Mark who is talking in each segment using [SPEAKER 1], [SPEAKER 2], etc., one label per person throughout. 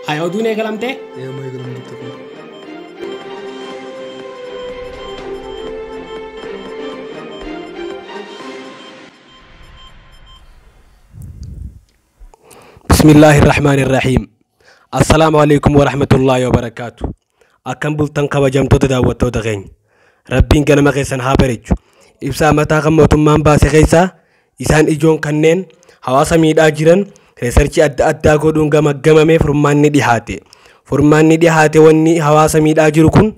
[SPEAKER 1] Haa oduun eegalamtee?
[SPEAKER 2] Eeyyama eegalamte kun.
[SPEAKER 1] Bismillaahi Rahmaani Rahiim. Assalaamu alaikum warahmatullaahi wabarakaatu. Akkam bultan kabajamtoota daawwattoota keenya. Rabbiin ganama keessan haa bareechu. Ibsaa mataa kan mootummaan baase keessaa isaan ijoon kanneen hawaasa miidhaa jiran reesarchii adda addaa godhuun gamaggamamee furmaanni dhihaate. Furmaanni dhihaate wanni hawaasa miidhaa jiru kun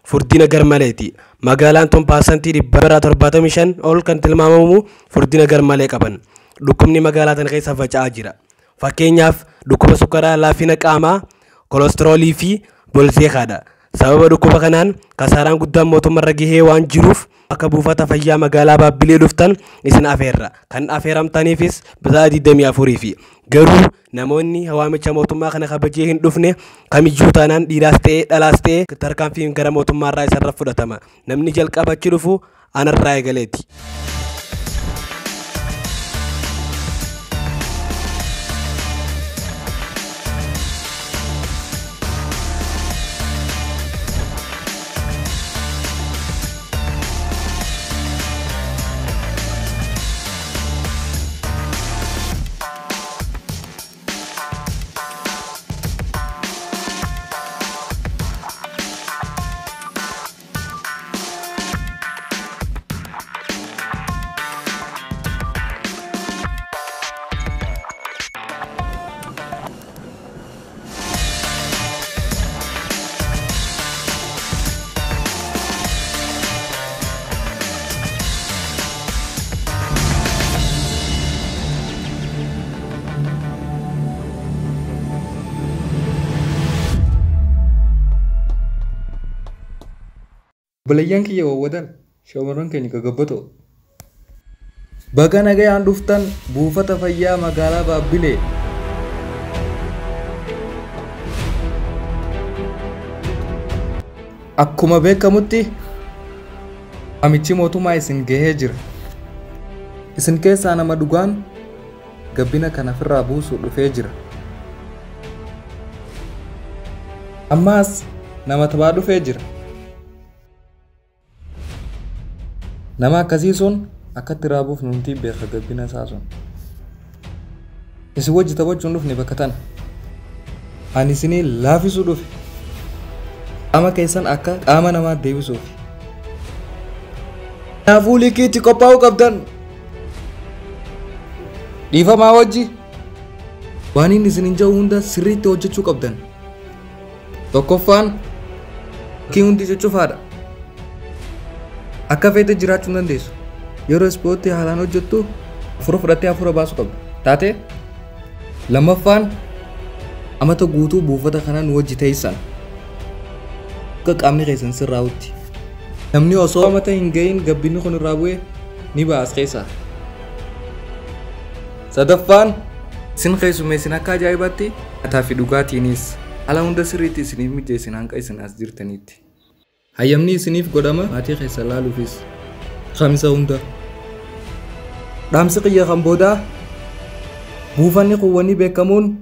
[SPEAKER 1] furdina garmaleeti. Magaalaan tun 75% ol kan tilmaamamu furdina garmalee qaban. Dhukkubni magaalaa tana keessa faca'aa jira. Fakkeenyaaf dhukkuba sukkaraa, laafina qaamaa, kolesteroolii fi bolseekaadha. Sababa dhukkuba kanaan kasaaraan guddaan mootummaarra gahee waan jiruuf akka buufata fayyaa magaalaa Baabbilee dhuftan isin afeerra. Kan afeeramtaniifis bisaa 24 fi garuu namoonni waamicha mootummaa kana kabajee hin dhufne kamiyyuu taanaan dhiiraas ta'ee dhalaas ta'ee tarkaanfiin gara mootummaarraa isarra fudhatama. Namni jalqaba achi dhufu anarraa eegaleeti.
[SPEAKER 2] Obboleeyyan kiyya wawwadan shamarran keenya gagabbatoo. Baga nagayaan dhuftan buufata fayyaa magaalaa Baabbilee. Akkuma beekamutti amichi mootummaa isin gahee jira. Isin keessaa nama dhugaan gabbina kana ofirraa buusu dhufee jira. Ammaas nama taphaa dhufee jira. Nama akkasii sun akkatti raabuuf nuti beeka gabbina isaa sun. Isin wajji taphachuun dhufne bakka tana. Ani isinii laafisuu dhufe. Qaama keessan akka qaama namaa deebisuuf. Kanaafuu liqiitti qophaa'uu qabdan. Dhiifamaa wajji. Waan inni isin hin jedhu hunda sirriitti hojjechuu qabdan. Tokkoffaan bakkii hundi cuccufaadha. Akka feete jiraachuu hin dandeessu. Yeroo ispoortii haalaan hojjettu afura fudhattee afura baasuu qabda. Taatee lammaffaan amata guutuu buufata kana nu wajji teessan. Akka qaamni keessan sirraa'utti. Namni osoo amata hin gahin gabbinni kun irraa bu'e ni ba'a as keessaa. Sadaffaan isin keessummeessin akka ajaa'ibaatti nyaataa fi dhugaatiinis haala hunda sirriitti isiniif mijeessin hanqa isin as jirtanitti. Hayyamni isiniif godhama maatii keessa laaluufis kamisa hunda. Dhaamsi qiyya kan boodaa buufanni kuuwwanii beekamuun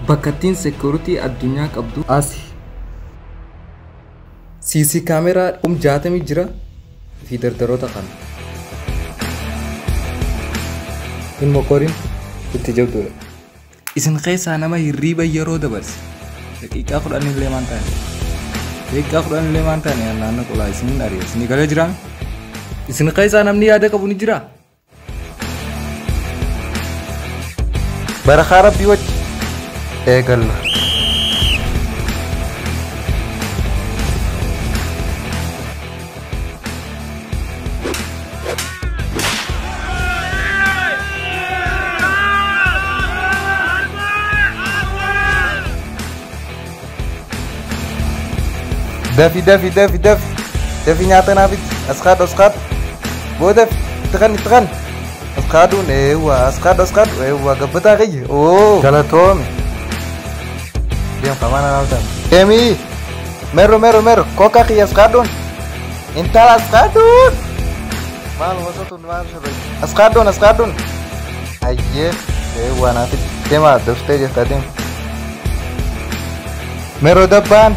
[SPEAKER 2] bakka ittiin seekuritii addunyaa qabdu asi. CC kaameraa 60 jira fi dardaroota kana. Hin mokorin itti jabduudha. Isin keessaa nama hirriiba yeroo dabarse daqiiqaa 10 illee maan taane. Daqiiqaa 10 illee maan taane naannoo qolaa isin ari'a. Isin galee jiraa? Isin keessaa namni yaada qabu ni jiraa? Barakaa Rabbii wajji eegalla. Dafi dafi dafi dafi dafi nyaata naafit as qaadu as qaadu boo dafi itti kan itti kan as qaaduun eewwa as qaadu as qaadu eewwa gabbataa kiyya oo galatoome deem qamaana naaftan deemi meero meero meero kookaa kiyya as qaaduun intala as qaaduun maal wasatuun maal sirrii as qaaduun as qaaduun ayyee eewwa naafit. Deemaa, dursitee jirta, deema. Meroo dabbaan.